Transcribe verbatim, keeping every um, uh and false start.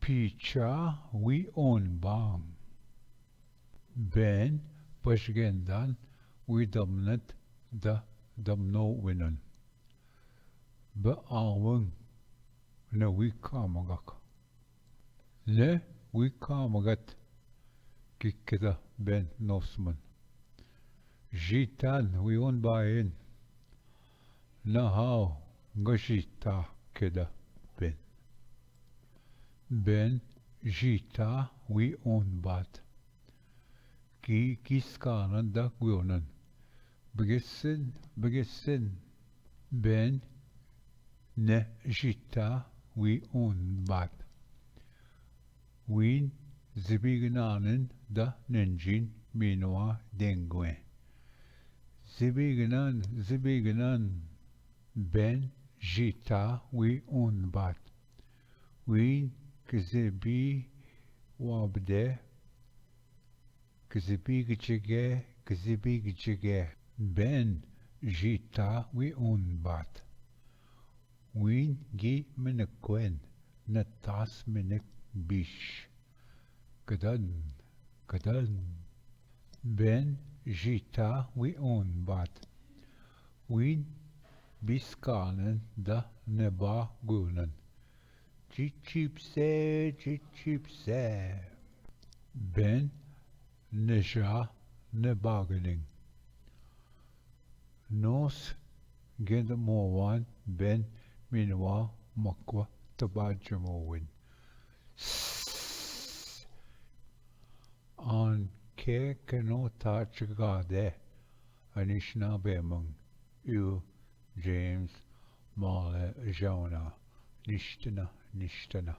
पीछा we own बांग। बेन पशगेंदान वी दमनत द दमनो विनन। ब आवंग न वी कामगक। न वी कामगत कि केदा बेन नोसमन। जीतान वी ओन बायन। न हाव ग जीता केदा बेन। बेन जीता वी ओन बात। कि किस कारण द ग्योनन। बगेसन, बगेसन। बेन न जीता वी ओन बात। वीन जिबिगनानन द नंजिन मीनवा देंगवें। जिबिगनान, जिबिगनान। बेन जीता वी ओन बात। वीन किजे भी वाबदे, किजे भी जगे, किजे भी जगे। बेन जीता वी ओन बात। वीन गी मिनक क्वेन न तास मिनक बीश। कदन, कदन। बेन जीता वी ओन बात। वीन बिस्कानन द नबा गुनन। चिचिपसे, चिचिपसे। बेन नजा नबागनिंग। नोस गेंद मोवान बेन मिनवा मक्वा तबाजमोविन। आन के कनो ताच गादे अनिशना बेमंग यू जेम्स माले जौना निश्तना निश्तना।